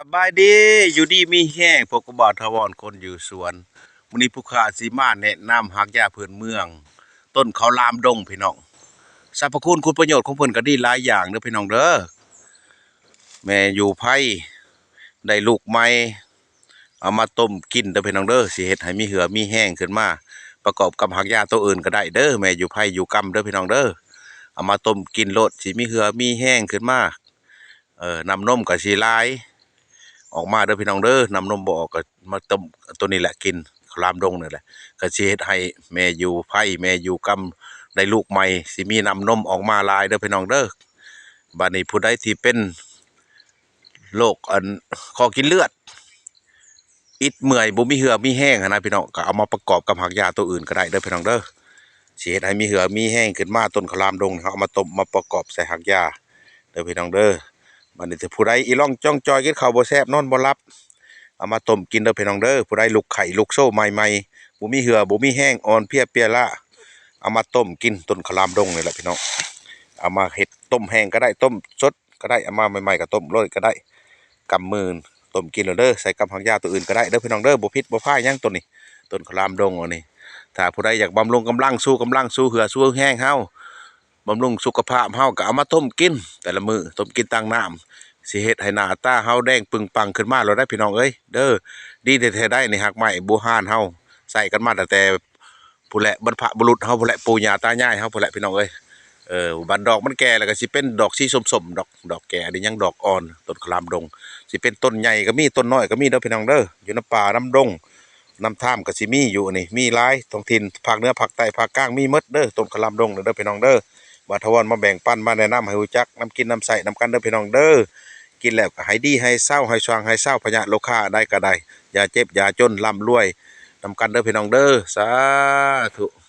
ສະບາຍດີ ຢູ່ດີມີແຮງ ພົບກັບບ່າວຖາວອນຄົນຢູ່ສວນ. ມື້ນີ້ຜູ້ຂ້າຊິມາແນະນຳຮາກຢາພື້ນເມືອງ ຕົ້ນເຂົ້າຫຼາມດົງພີ່ນ້ອງ. ສັບພະຄຸນຄຸນປະໂຫຍດຂອງເພິ່ນກໍດີຫຼາຍຢ່າງເດີພີ່ນ້ອງເດີ. ແມ່ຢູ່ໄພໄດ້ລູກໃໝ່ ເອົາມາຕົ້ມກິນເດີພີ່ນ້ອງເດີ ຊິເຮັດໃຫ້ມີເຫື່ອມີແຮງຂຶ້ນມາ ປະກອບກັບຮາກຢາໂຕອື່ນກໍໄດ້ເດີ. ແມ່ຢູ່ໄພຢູ່ກຳເດີພີ່ນ້ອງເດີ ເອົາມາຕົ້ມກິນໂລດ ຊິມີເຫື່ອມີແຮງຂຶ້ນມາ. ເອີ ນ້ຳນົມກໍຊິຫຼາຍອອກມາເດີພີ່ນ້ອງເດີ. ນ້ຳນົມບໍ່ອອກກໍມາຕົ້ມໂຕນີ້ແຫຼະກິນ ເຂົ້າຫຼາມດົງນີ້ແຫຼະ ກໍຊິເຮັດໃຫ້ແມ່ຢູ່ໄພແມ່ຢູ່ກຳໄດ້ລູກໃໝ່ ຊິມີນ້ຳນົມອອກມາຫຼາຍເດີພີ່ນ້ອງເດີ. ບາດນີ້ຜູ້ໃດທີ່ເປັນໂລກອັນຄໍກິນເລືອດ ອິດເມື່ອຍ ບໍ່ມີເຫື່ອມີແຮງຫັ້ນນະພີ່ນ້ອງ ກໍເອົາມາປະກອບກັບຮາກຢາໂຕອື່ນກໍໄດ້ເດີພີ່ນ້ອງເດີ ຊິເຮັດໃຫ້ມີເຫື່ອມີແຮງຂຶ້ນມາ. ຕົ້ນເຂົ້າຫຼາມດົງນີ້ ເຮົາເອົາມາຕົ້ມມາປະກອບໃສ່ຮາກຢາເດີພີ່ນ້ອງເດີ. ບາດນີ້ຖ້າຜູ້ໃດອີ່ລ່ອງຈ່ອງຈ່ອຍ ກິນເຂົ້າບໍ່ແຊບ ນອນບໍ່ຫຼັບ ເອົາມາຕົ້ມກິນເດີພີ່ນ້ອງເດີ. ຜູ້ໃດລຸກໄຂ້ລຸກໂຊໃໝ່ໆ ບໍ່ມີເຫື່ອບໍ່ມີແຮງ ອ່ອນເພຍເປຍລ້າ ເອົາມາຕົ້ມກິນ. ຕົ້ນເຂົ້າຫຼາມດົງນີ້ແຫຼະພີ່ນ້ອງ ເອົາມາເຮັດຕົ້ມແຫ້ງກໍໄດ້ ຕົ້ມສົດ ກໍໄດ້ ເອົາມາໃໝ່ໆກໍຕົ້ມໂລດກໍໄດ້ ກຳມືຕົ້ມກິນໂລດເດີ. ໃສ່ກັບຮາກຢາໂຕອື່ນກໍໄດ້ເດີພີ່ນ້ອງເດີ ບໍ່ຜິດບໍ່ພາຫຍັງໂຕນີ້ ຕົ້ນເຂົ້າຫຼາມດົງອັນນີ້. ຖ້າຜູ້ໃດຢາກບຳລຸງກຳລັງ ຊູກຳລັງ ຊູເຫື່ອຊູແຮງເຮົາ ບຳລຸງສຸຂະພາບເຮົາ ກໍເອົາມາຕົ້ມກິນແຕ່ລະມື້ ຕົ້ມກິນຕັ້ງນ້ຳ ຊິເຮັດໃຫ້ໜ້າຕາເຮົາແດງປຶງປັງຂຶ້ນມາໂລດໄດ໋ພີ່ນ້ອງເອີຍເດີ. ດີແທ້ໆໄດ໋ນີ້ ຮາກໄມ້ບູຮານເຮົາໃຊ້ກັນມາຕັ້ງແຕ່ ພຸ້ນແຫຼະ ບັນພະບຸລຸດເຮົາພຸ້ນແຫຼະ ປູ່ຍ່າຕາຍາຍເຮົາພຸ້ນແຫຼະພີ່ນ້ອງເອີຍ. ເອີ ບັດດອກມັນແກ່ແລ້ວກໍຊິເປັນດອກສີສົ້ມໆ ດອກ ດອກແກ່ ອັນນີ້ຍັງດອກອ່ອນ. ຕົ້ນເຂົ້າຫຼາມດົງ ຊິເປັນຕົ້ນໃຫຍ່ກໍມີ ຕົ້ນນ້ອຍກໍມີເດີພີ່ນ້ອງເດີ. ຢູ່ນຳປ່ານຳດົງນຳທາມກໍຊິມີຢູ່ ອັນນີ້ມີຫຼາຍ ທ້ອງຖິ່ນພາກເໜືອພາກໃຕ້ພາກກາງມີໝົດເດີ. ຕົ້ນເຂົ້າຫຼາມດົງເດີພີ່ນ້ອງເດີ ບ່າວຖາວອນມາແບ່ງປັນ ມາແນະນຳໃຫ້ຮູ້ຈັກນຳກິນນຳໃຊ້ນຳກັນເດີພີ່ນ້ອງເດີ. ກິນແລ້ວກໍໃຫ້ດີໃຫ້ເຊົາ ໃຫ້ຊ່ວງໃຫ້ເຊົາ ພະຍາດໂລຄາອັນໃດກໍໄດ້ ຢ່າເຈັບຢ່າຈົນ ລ່ຳລວຍນຳກັນເດີພີ່ນ້ອງເດີ ສາທຸ.